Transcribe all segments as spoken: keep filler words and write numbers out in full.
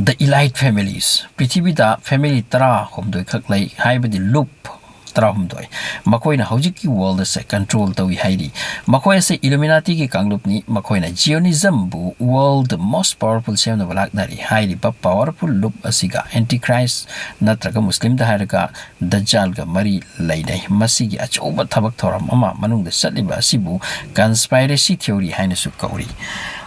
The elite families, ꯄ꯭ꯔꯤꯊꯤꯕꯤꯗ family ꯇꯔꯥꯍꯨꯝꯗꯣꯏ ꯈꯛ ꯂꯩ, ꯍꯥꯏꯕꯗꯤ ꯂꯨꯞ ꯇꯔꯥꯍꯨꯝꯗꯣꯏ꯫ ꯃꯈꯣꯏꯅ ꯍꯧꯖꯤꯛꯀꯤ world ꯑꯁꯦ control ꯇꯧꯏ ꯍꯥꯏꯔꯤ꯫ ꯃꯈꯣꯏ ꯑꯁꯦ Illuminatiꯒꯤ ꯀꯥꯡꯂꯨꯞꯅꯤ꯫ ꯃꯈꯣꯏꯅ Zionismꯕꯨ world most powerful ꯁꯦꯝꯅꯕ ꯂꯥꯛꯅꯔꯤ꯫ ꯍꯥꯏꯔꯤꯕ powerful ꯂꯨꯞ ꯑꯁꯤꯒ Antichrist ꯅꯠꯇ꯭ꯔꯒ ꯃꯨꯁꯂꯤꯝꯗ ꯍꯥꯏꯔꯒ ꯗꯖꯥꯜꯒ ꯃꯔꯤ ꯂꯩꯅꯩ꯫ ꯃꯁꯤꯒꯤ ꯑꯆꯧꯕ ꯊꯕꯛ ꯊꯧꯔꯝ ꯑꯃ ꯃꯅꯨꯡꯗ ꯆꯠꯂꯤꯕ ꯑꯁꯤꯕꯨ conspiracy theory ꯍꯥꯏꯅꯁꯨ ꯀꯧꯔꯤ꯫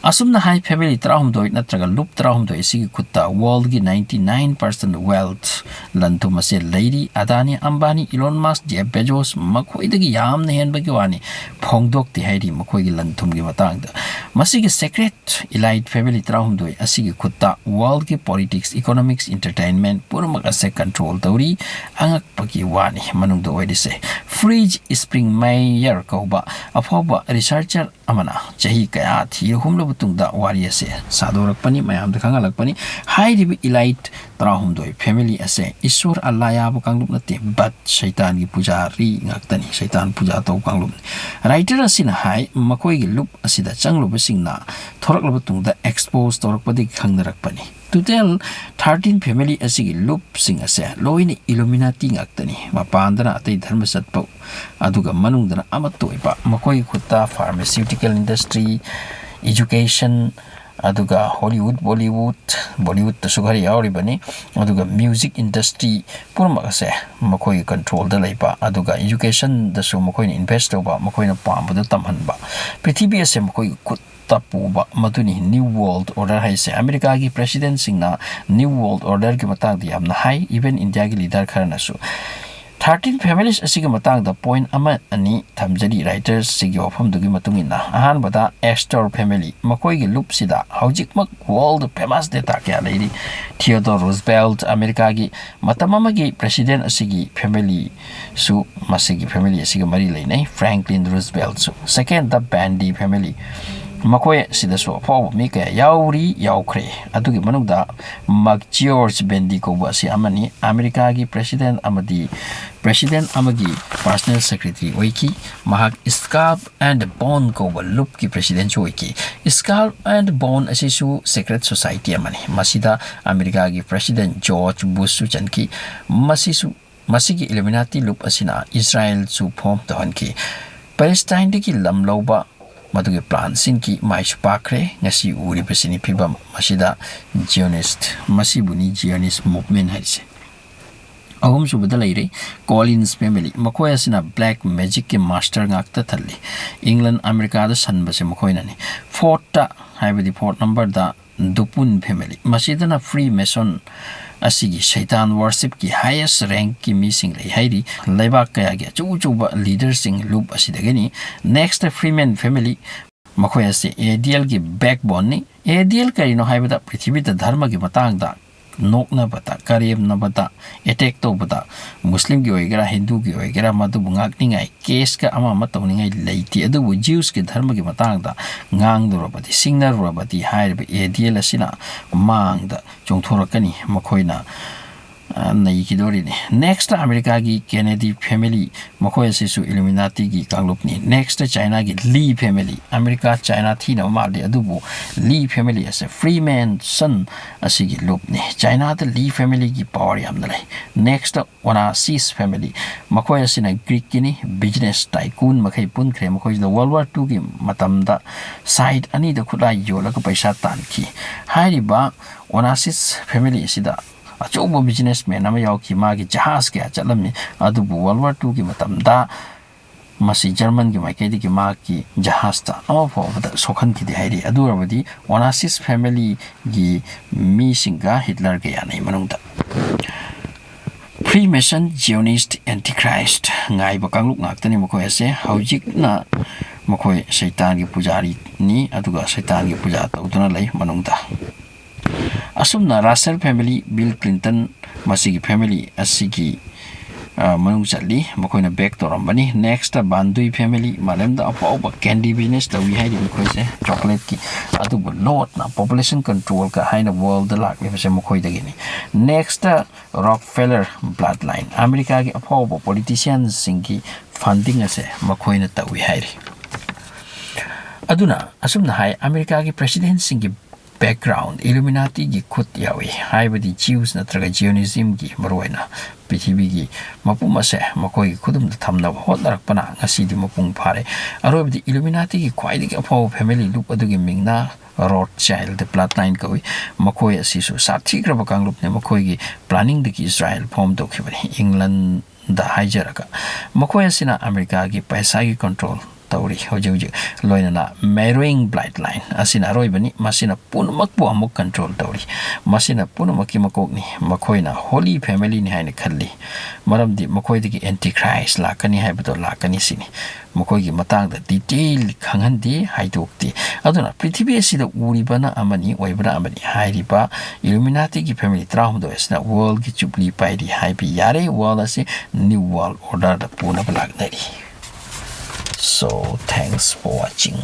ꯑꯁꯨꯝꯅ ꯍꯥꯏ, family ꯇꯔꯥꯍꯨꯝꯗꯣꯏ ꯅꯠꯇ꯭ꯔꯒ ꯂꯨꯞ ꯇꯔꯥꯍꯨꯝꯗꯣꯏ ꯑꯁꯤꯒꯤ ꯈꯨꯠꯇ worldꯒꯤ ninety nine percent wealth, ꯂꯟ ꯊꯨꯝ ꯑꯁꯦ ꯂꯩꯔꯤ꯫ ꯑꯗꯥꯅꯤ, Ambani, Elon Musk, Jeff Bezos, ꯃꯈꯣꯏꯗꯒꯤ ꯌꯥꯝꯅ ꯍꯦꯟꯕꯒꯤ ꯋꯥꯅꯤ, ꯐꯣꯡꯗꯣꯛꯇꯦ ꯍꯥꯏꯔꯤ ꯃꯈꯣꯏꯒꯤ ꯂꯟ ꯊꯨꯝꯒꯤ ꯃꯇꯥꯡꯗ꯫ ꯃꯁꯤꯒꯤ secret elite family ꯇꯔꯥꯍꯨꯝꯗꯣꯏ ꯑꯁꯤꯒꯤ ꯈꯨꯠꯇ worldꯒꯤ politics, economics, entertainment ꯄꯨꯝꯅꯃꯛ ꯑꯁꯦ control ꯇꯧꯔꯤ꯫ ꯑꯉꯛꯄꯒꯤ ꯋꯥꯅꯤ ꯃꯅꯨꯡꯗ ꯑꯣꯏꯔꯤꯁꯦ꯫ Fritz Springmeier ꯀꯧꯕ ꯑꯐꯥꯎꯕ researcher ꯑꯃꯅ ꯆꯍꯤ ꯀꯌꯥ ꯊꯤꯍꯨꯝꯂꯕ ꯃꯇꯨꯡꯗ ꯋꯥꯔꯤ ꯑꯁꯦ ꯁꯥꯗꯣꯔꯛꯄꯅꯤ, ꯃꯌꯥꯝꯗ ꯈꯪꯍꯜꯂꯛꯄꯅꯤ꯫ ꯍꯥꯏꯔꯤꯕ elite ꯇꯔꯥꯍꯨꯝꯗꯣꯏ family ꯑꯁꯦ ꯏꯁꯣꯔ ꯑꯜꯂꯥ ꯌꯥꯕ ꯀꯥꯡꯂꯨꯞ ꯅꯠꯇꯦ, but ꯁꯩꯇꯥꯟꯒꯤ ꯄꯨꯖꯥꯔꯤ ꯉꯥꯛꯇꯅꯤ, ꯁꯩꯇꯥꯟ ꯄꯨꯖꯥ ꯇꯧꯕ ꯀꯥꯡꯂꯨꯞꯅꯤ꯫ Writer ꯑꯁꯤꯅ ꯍꯥꯏ, ꯃꯈꯣꯏꯒꯤ ꯂꯨꯞ ꯑꯁꯤꯗ ꯆꯪꯂꯨꯕꯁꯤꯡꯅ ꯊꯣꯔꯛꯂꯕ ꯇꯨꯡꯗ expose ꯇꯧꯔꯛꯄꯗꯒꯤ ꯈꯪꯅꯔꯛꯄꯅꯤ꯫ Total thirteen family ꯑꯁꯤꯒꯤ ꯂꯨꯞꯁꯤꯡ ꯑꯁꯦ ꯂꯣꯏꯅ Illuminati ꯉꯥꯛꯇꯅꯤ꯫ ꯃꯄꯥꯟꯗꯅ ꯑꯇꯩ ꯙꯔꯃ ꯆꯠꯄ, ꯑꯗꯨꯒ ꯃꯅꯨꯡꯗꯅ ꯑꯃꯠꯇ ꯑꯣꯏꯕ꯫ ꯃꯈꯣꯏꯒꯤ ꯈꯨꯠꯇ pharmaceutical industry, education, ꯑꯗꯨꯒ Hollywood, Bollywood, Bollywoodꯇꯁꯨ ꯈꯔ ꯌꯥꯎꯔꯤꯕꯅꯤ, ꯑꯗꯨꯒ music industry ꯄꯨꯝꯅꯃꯛ ꯑꯁꯦ ꯃꯈꯣꯏꯒꯤ controlꯗ ꯂꯩꯕ, ꯑꯗꯨꯒ educationꯗꯁꯨ ꯃꯈꯣꯏꯅ invest ꯇꯧꯕ, ꯃꯈꯣꯏꯅ ꯄꯥꯝꯕꯗꯨ ꯇꯝꯍꯟꯕ꯫ ꯄ꯭ꯔꯤꯊꯤꯕꯤ ꯑꯁꯦ ꯃꯈꯣꯏꯒꯤ ꯈꯨꯠꯇ ꯄꯨꯕ, ꯃꯗꯨꯅꯤ New World Order ꯍꯥꯏꯁꯦ꯫ ꯑꯃꯦꯔꯤꯀꯥꯒꯤ presidentꯁꯤꯡꯅ New World Orderꯒꯤ ꯃꯇꯥꯡꯗ ꯌꯥꯝꯅ ꯍꯥꯏ, even ꯏꯟꯗꯤꯌꯥꯒꯤ leader ꯈꯔꯅꯁꯨ꯫ Thirteen families ꯑꯁꯤꯒꯤ ꯃꯇꯥꯡꯗ point ꯑꯃ ꯑꯅꯤ ꯊꯝꯖꯔꯤ writersꯁꯤꯒꯤ ꯋꯥꯐꯝꯗꯨꯒꯤ ꯃꯇꯨꯡ ꯏꯟꯅ꯫ ꯑꯍꯥꯟꯕꯗ Astor family, ꯃꯈꯣꯏꯒꯤ ꯂꯨꯞꯁꯤꯗ ꯍꯧꯖꯤꯛꯃꯛ world famous data ꯀꯌꯥ ꯂꯩꯔꯤ꯫ Theodore Roosevelt, ꯑꯃꯦꯔꯤꯀꯥꯒꯤ ꯃꯇꯝ ꯑꯃꯒꯤ president ꯑꯁꯤꯒꯤ familyꯁꯨ ꯃꯁꯤꯒꯤ family ꯑꯁꯤꯒ ꯃꯔꯤ ꯂꯩꯅꯩ꯫ Franklin Rooseveltꯁꯨ꯫ Secondꯗ Bundy family, ꯃꯈꯣꯏ ꯑꯁꯤꯗꯁꯨ ꯑꯐꯥꯎꯕ ꯃꯤ ꯀꯌꯥ ꯌꯥꯎꯔꯤ, ꯌꯥꯎꯈ꯭ꯔꯦ꯫ ꯑꯗꯨꯒꯤ ꯃꯅꯨꯡꯗ ꯃꯥꯛ ꯖꯤꯑꯣꯔꯖ ꯕꯦꯟꯗꯤ ꯀꯧꯕ ꯑꯁꯤ ꯑꯃꯅꯤ꯫ ꯑꯃꯦꯔꯤꯀꯥꯒꯤ president ꯑꯃꯗꯤ president ꯑꯃꯒꯤ personal secretary ꯑꯣꯏꯈꯤ꯫ ꯃꯍꯥꯛ Skull and Bone ꯀꯧꯕ ꯂꯨꯞꯀꯤ presidentꯁꯨ ꯑꯣꯏꯈꯤ꯫ Skull and Bone ꯑꯁꯤꯁꯨ secret society ꯑꯃꯅꯤ꯫ ꯃꯁꯤꯗ ꯑꯃꯦꯔꯤꯀꯥꯒꯤ president ꯖꯣꯔꯖ ꯕꯨꯁꯁꯨ ꯆꯟꯈꯤ꯫ ꯃꯁꯤꯁꯨ, ꯃꯁꯤꯒꯤ Illuminati ꯂꯨꯞ ꯑꯁꯤꯅ ꯏꯁꯔꯥꯌꯦꯜꯁꯨ form ꯇꯧꯍꯟꯈꯤ꯫ ꯄꯦꯂꯦꯁꯇꯥꯏꯟꯗꯒꯤ ꯂꯝ ꯂꯧꯕ ꯃꯗꯨꯒꯤ plan ꯁꯤꯡꯒꯤ ꯃꯥꯏꯁꯨ ꯄꯥꯛꯈ꯭ꯔꯦ꯫ ꯉꯁꯤ ꯎꯔꯤꯕꯁꯤꯅꯤ ꯐꯤꯕꯝ꯫ ꯃꯁꯤꯗ Zionist, ꯃꯁꯤꯕꯨꯅꯤ Zionist movement ꯍꯥꯏꯔꯤꯁꯦ꯫ ꯑꯍꯨꯝꯁꯨꯕꯗ ꯂꯩꯔꯦ Collins family꯫ ꯃꯈꯣꯏ ꯑꯁꯤꯅ black magicꯀꯤ master ꯉꯥꯛꯇ ꯊꯜꯂꯤ꯫ ꯏꯪꯂꯟ, ꯑꯃꯦꯔꯤꯀꯥꯗ ꯁꯟꯕꯁꯦ ꯃꯈꯣꯏꯅꯅꯤ꯫ Fourthꯇ, ꯍꯥꯏꯕꯗꯤ fourth numberꯗ Dupin family꯫ ꯃꯁꯤꯗꯅ Freemason ꯑꯁꯤꯒꯤ ꯁꯩꯇꯥꯟ worshipꯀꯤ highest rankꯀꯤ ꯃꯤꯁꯤꯡ ꯂꯩ ꯍꯥꯏꯔꯤ꯫ ꯂꯩꯕꯥꯛ ꯀꯌꯥꯒꯤ ꯑꯆꯧ ꯑꯆꯧꯕ leaderꯁꯤꯡ ꯂꯨꯞ ꯑꯁꯤꯗꯒꯤꯅꯤ꯫ Next, Freeman family꯫ ꯃꯈꯣꯏ ꯑꯁꯤ ADLꯒꯤ backboneꯅꯤ꯫ ADL ꯀꯔꯤꯅꯣ ꯍꯥꯏꯕꯗ ꯄ꯭ꯔꯤꯊꯤꯕꯤꯗ ꯙꯔꯃꯒꯤ ꯃꯇꯥꯡꯗ ꯅꯣꯛꯅꯕꯗ, ꯀꯔꯦꯝꯅꯕꯗ, attack ꯇꯧꯕꯗ, ꯃꯨꯁꯂꯤꯝꯒꯤ ꯑꯣꯏꯒꯦꯔꯥ, ꯍꯤꯟꯗꯨꯒꯤ ꯑꯣꯏꯒꯦꯔꯥ, ꯃꯗꯨꯕꯨ ꯉꯥꯛꯅꯤꯡꯉꯥꯏ caseꯀ ꯑꯃ ꯑꯃ ꯇꯧꯅꯤꯡꯉꯥꯏ ꯂꯩꯇꯦ꯫ ꯑꯗꯨꯕꯨ Jewsꯀꯤ ꯙꯔꯃꯒꯤ ꯃꯇꯥꯡꯗ ꯉꯥꯡꯂꯨꯔꯕꯗꯤ, ꯁꯤꯡꯅꯔꯨꯔꯕꯗꯤ ꯍꯥꯏꯔꯤꯕ ADL ꯑꯁꯤꯅ ꯃꯥꯡꯗ ꯆꯣꯡꯊꯣꯔꯛꯀꯅꯤ꯫ ꯃꯈꯣꯏꯅ, ꯑ, ꯅꯩꯈꯤꯗꯣꯔꯤꯅꯤ꯫ Next, ꯑꯃꯦꯔꯤꯀꯥꯒꯤ Kennedy family꯫ ꯃꯈꯣꯏ ꯑꯁꯤꯁꯨ Illuminatiꯒꯤ ꯀꯥꯡꯂꯨꯞꯅꯤ꯫ Next, ꯆꯥꯏꯅꯥꯒꯤ Lee family꯫ ꯑꯃꯦꯔꯤꯀꯥ ꯆꯥꯏꯅꯥ ꯊꯤꯅꯕ ꯃꯥꯜꯂꯤ, ꯑꯗꯨꯕꯨ Lee family ꯑꯁꯦ Freemason ꯑꯁꯤꯒꯤ ꯂꯨꯞꯅꯤ꯫ ꯆꯥꯏꯅꯥꯗ Lee familyꯒꯤ power ꯌꯥꯝꯅ ꯂꯩ꯫ Next, Onassis family꯫ ꯃꯈꯣꯏ ꯑꯁꯤꯅ Greekꯀꯤꯅꯤ꯫ Business tycoon ꯃꯈꯩ ꯄꯨꯟꯈ꯭ꯔꯦ꯫ ꯃꯈꯣꯏꯁꯤꯗ World War twoꯒꯤ ꯃꯇꯝꯗ side ꯑꯅꯤꯗ ꯈꯨꯠꯂꯥꯏ ꯌꯣꯜꯂꯒ ꯄꯩꯁꯥ ꯇꯥꯟꯈꯤ꯫ ꯍꯥꯏꯔꯤꯕ Onassis family ꯑꯁꯤꯗ ꯑꯆꯧꯕ businessman ꯑꯃ ꯌꯥꯎꯈꯤ꯫ ꯃꯥꯒꯤ ꯖꯍꯥꯖ ꯀꯌꯥ ꯆꯠꯂꯝꯃꯤ, ꯑꯗꯨꯕꯨ World War twoꯒꯤ ꯃꯇꯝꯗ ꯃꯁꯤ Germanꯒꯤ ꯃꯥꯏꯀꯩꯗꯒꯤ ꯃꯍꯥꯛꯀꯤ ꯖꯍꯥꯖꯇ ꯑꯃ ꯐꯥꯎꯕꯗ ꯁꯣꯛꯍꯟꯈꯤꯗꯦ ꯍꯥꯏꯔꯤ꯫ ꯑꯗꯨ ꯑꯣꯏꯔꯕꯗꯤ Onassis familyꯒꯤ ꯃꯤꯁꯤꯡꯒ Hitlerꯒ ꯌꯥꯅꯩ ꯃꯅꯨꯡꯗ꯫ Freemason, Zionist, Antichrist ꯉꯥꯏꯕ ꯀꯥꯡꯂꯨꯞ ꯉꯥꯛꯇꯅꯤ ꯃꯈꯣꯏ ꯑꯁꯦ꯫ ꯍꯧꯖꯤꯛꯅ ꯃꯈꯣꯏ ꯁꯩꯇꯥꯟꯒꯤ ꯄꯨꯖꯥꯔꯤꯅꯤ, ꯑꯗꯨꯒ ꯁꯩꯇꯥꯟꯒꯤ ꯄꯨꯖꯥ ꯇꯧꯗꯨꯅ ꯂꯩ ꯃꯅꯨꯡꯗ꯫ ꯑꯁꯨꯝꯅ Russell family, Bill Clinton, ꯃꯁꯤꯒꯤ family ꯑꯁꯤꯒꯤ ꯃꯅꯨꯡ ꯆꯠꯂꯤ꯫ ꯃꯈꯣꯏꯅ ꯕꯦꯛ ꯇꯧꯔꯝꯕꯅꯤ꯫ ꯅꯦꯛꯁꯇ ꯕꯥꯟꯗꯨꯏ ꯐꯦꯃꯤꯂꯤ, ꯃꯥꯂꯦꯝꯗ ꯑꯐꯥꯎꯕ ꯀꯦꯟꯗꯤ ꯕꯤꯖꯤꯅꯦꯁ ꯇꯧꯏ ꯍꯥꯏꯔꯤ ꯃꯈꯣꯏꯁꯦ, ꯆꯣꯀ꯭ꯂꯦꯠꯀꯤ꯫ ꯑꯗꯨꯕꯨ ꯂꯣꯠꯅ ꯄꯣꯄꯨꯂꯦꯁꯟ ꯀꯟꯇ꯭ꯔꯣꯜꯒ ꯍꯥꯏꯅ ꯋꯥꯔꯜꯗ ꯂꯥꯛꯂꯤꯕꯁꯦ ꯃꯈꯣꯏꯗꯒꯤꯅꯤ꯫ ꯅꯦꯛꯁꯇ ꯔꯣꯛꯐꯦꯂꯔ ꯕ꯭ꯂꯠ ꯂꯥꯏꯟ, ꯑꯃꯦꯔꯤꯀꯥꯒꯤ ꯑꯐꯥꯎꯕ ꯄꯣꯂꯤꯇꯤꯁꯤꯌꯥꯟꯁꯤꯡꯒꯤ ꯐꯟꯗꯤꯡ ꯑꯁꯦ ꯃꯈꯣꯏꯅ ꯇꯧꯏ ꯍꯥꯏꯔꯤ꯫ ꯑꯗꯨꯅ ꯑꯁꯨꯝꯅ ꯍꯥꯏ, ꯑꯃꯦꯔꯤꯀꯥꯒꯤ ꯄ꯭ꯔꯦꯁꯤꯗꯦꯟꯁꯤꯡꯒꯤ ꯕꯦꯛꯒ꯭ꯔꯥꯎꯟ ꯏꯂꯨꯃꯤꯅꯥꯇꯤꯒꯤ ꯈꯨꯠ ꯌꯥꯎꯏ, ꯍꯥꯏꯕꯗꯤ ꯖꯤꯎꯁ ꯅꯠꯇ꯭ꯔꯒ ꯖꯤꯑꯣꯅꯤꯖꯝꯒꯤ, ꯃꯔꯨꯑꯣꯏꯅ ꯄ꯭ꯔꯤꯊꯤꯕꯤꯒꯤ ꯃꯄꯨꯝ ꯑꯁꯦ ꯃꯈꯣꯏꯒꯤ ꯈꯨꯗꯨꯝꯗ ꯊꯝꯅꯕ ꯍꯣꯠꯅꯔꯛꯄꯅ ꯉꯁꯤꯗꯤ ꯃꯄꯨꯡ ꯐꯥꯔꯦ꯫ ꯑꯔꯣꯏꯕꯗꯤ ꯏꯂꯨꯃꯤꯅꯥꯇꯤꯒꯤ ꯈ꯭ꯋꯥꯏꯗꯒꯤ ꯑꯐꯥꯎꯕ ꯐꯦꯃꯤꯂꯤ ꯂꯨꯞ ꯑꯗꯨꯒꯤ ꯃꯤꯡꯅ ꯔꯣꯠꯆꯥꯏꯜꯗ ꯕ꯭ꯂꯠ ꯂꯥꯏꯟ ꯀꯧꯏ꯫ ꯃꯈꯣꯏ ꯑꯁꯤꯁꯨ ꯁꯥꯊꯤꯈ꯭ꯔꯕ ꯀꯥꯡꯂꯨꯞꯅꯤ꯫ ꯃꯈꯣꯏꯒꯤ ꯄ꯭ꯂꯥꯅꯤꯡꯗꯒꯤ ꯏꯁꯔꯥꯏꯜ ꯐꯣꯝ ꯇꯧꯈꯤꯕꯅꯤ꯫ ꯏꯪꯂꯟꯗ ꯍꯥꯏꯖꯔꯒ, ꯃꯈꯣꯏ ꯑꯁꯤꯅ ꯑꯃꯦꯔꯤꯀꯥꯒꯤ ꯄꯩꯁꯥꯒꯤ ꯀꯟꯇ꯭ꯔꯣꯜ ꯇꯧꯔꯤ꯫ ꯍꯧꯖꯤꯛ ꯍꯧꯖꯤꯛ ꯂꯣꯏꯅꯅ ꯃꯦꯔꯣꯌꯤꯡ ꯕ꯭ꯂꯠ ꯂꯥꯏꯟ ꯑꯁꯤꯅ ꯑꯔꯣꯏꯕꯅꯤ꯫ ꯃꯁꯤꯅ ꯄꯨꯝꯅꯃꯛꯄꯨ ꯑꯃꯨꯛ ꯀꯟꯇ꯭ꯔꯣꯜ ꯇꯧꯔꯤ꯫ ꯃꯁꯤꯅ ꯄꯨꯝꯅꯃꯛꯀꯤ ꯃꯀꯣꯛꯅꯤ꯫ ꯃꯈꯣꯏꯅ ꯍꯣꯂꯤ ꯐꯦꯃꯤꯂꯤꯅꯤ ꯍꯥꯏꯅ ꯈꯜꯂꯤ, ꯃꯔꯝꯗꯤ ꯃꯈꯣꯏꯗꯒꯤ ꯑꯦꯟꯇꯤ ꯈ꯭ꯔꯥꯏꯁ ꯂꯥꯛꯀꯅꯤ ꯍꯥꯏꯕꯗꯣ ꯂꯥꯛꯀꯅꯤ ꯁꯤꯅꯤ꯫ ꯃꯈꯣꯏꯒꯤ ꯃꯇꯥꯡꯗ ꯗꯤꯇꯦꯜ ꯈꯪꯍꯟꯗꯦ, ꯍꯥꯏꯗꯣꯛꯇꯦ꯫ ꯑꯗꯨꯅ ꯄ꯭ꯔꯤꯊꯤꯕꯤ ꯑꯁꯤꯗ ꯎꯔꯤꯕꯅ ꯑꯃꯅꯤ, ꯑꯣꯏꯕꯅ ꯑꯃꯅꯤ꯫ ꯍꯥꯏꯔꯤꯕ ꯏꯂꯨꯃꯤꯅꯥꯇꯤꯒꯤ ꯐꯦꯃꯤꯂꯤ ꯇꯔꯥꯍꯨꯝꯗꯣꯏ ꯑꯁꯤꯅ ꯋꯥꯔꯜꯒꯤ ꯖꯨꯕꯂꯤ ꯄꯥꯏꯔꯤ ꯍꯥꯏꯕ ꯌꯥꯔꯦ꯫ ꯋꯥꯔꯜ ꯑꯁꯤ ꯅ꯭ꯌꯨ ꯋꯥꯔꯜ ꯑꯣꯔꯗꯔꯗ ꯄꯨꯅꯕ ꯂꯥꯛꯅꯔꯤ꯫ So, thanks for watching.